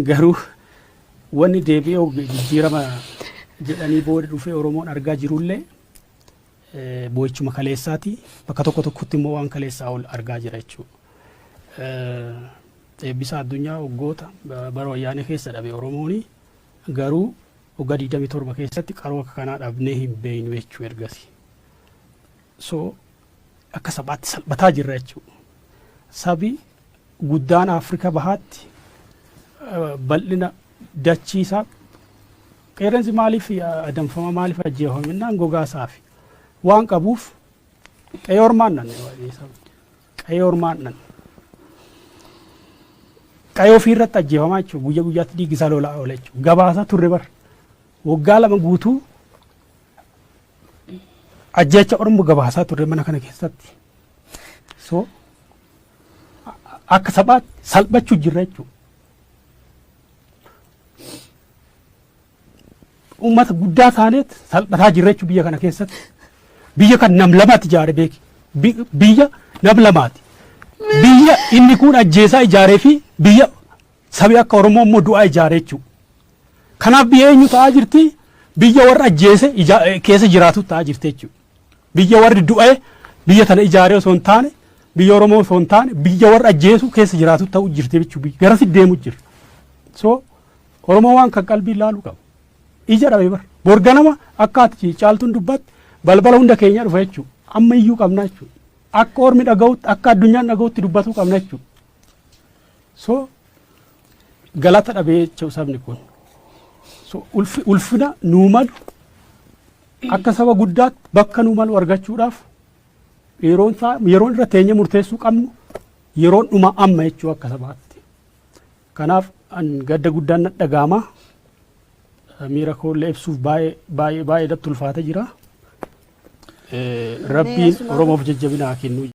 Garuu wanni deebi'ee jijjiirama jedhanii booda dhufee Oromoon argaa jirullee boo'ichuma kaleessaati. Bakka tokko tokkotti immoo waan kaleessaa ol argaa jira jechuudha. Eebbisaa Addunyaa waggoota bara Wayyaanee keessa dhabe Oromooni, garuu waggaa 27 keessatti qaroo akka kanaa dhabnee hin beeknu jechuu ergasi. So akka sabaatti salphataa jirra jechuudha. Sabi guddaan Afrika Bahaatti bal'ina dachii isaa, qeerransi maaliif adamfama, maaliif ajjeefama jennaan, gogaa isaafi waan qabuuf qe'ee ormaan dhanne, qe'ee ormaan dhanne. Qe'ee ofii irratti ajjeefamaa jechuudha. Guyya guyyaatti dhiiggi isaa lolaa oola jechuudha. Gabaasaa turre bara. Waggaa 2 guutuu ajjeecha Oromoo gabaasaa turre mana kana keessatti. So akka sabaatti salphachuu jirra jechuudha. Uummata guddaa taaneet salphataa jirra jechuudha biyya kana keessatti. Biyya kan nam lamaatti ijaare beeki. Biyya nam lamaati. Biyya inni kun ajjeesaa ijaaree fi biyya sabi akka Oromoo immoo du'aa ijaare jechuudha. Kanaaf biyya eenyu ta'aa jirti? Biyya warra ajjeese keessa jiraatu ta'aa jirti jechuudha. Biyya warri du'e biyya tana ijaaree osoo hin taane, biyya Oromoo osoo hin taane, biyya warra ajjeesu keessa jiraatu ta'uu jirti jechuudha. Garasi deemu jira. So Oromoo waan kan qalbii ilaaluu qaba. Ija dhabe bara. Bor ganama akka ati Caaltuun dubbatte balbala hunda keenya dhufa jechuudha. Amma iyyuu qabna jechuudha. Akka ormi dhaga'utti, akka addunyaan dhaga'utti dubbatuu qabna jechuudha. So galata dhabee jechuudha sabni kun. So ulfina nuu malu, akka saba guddaatti bakka nuu malu argachuudhaaf yeroon isaa, yeroon irra teenyee murteessuu qabnu yeroon dhuma amma jechuu akka sabaatti. Kanaaf an gadda guddaan na dhaga'ama. Miira koollee ibsuuf baay'ee baay'ee baay'ee natti ulfaata jira. Rabbiin Oromoof jajjabina haa kennu.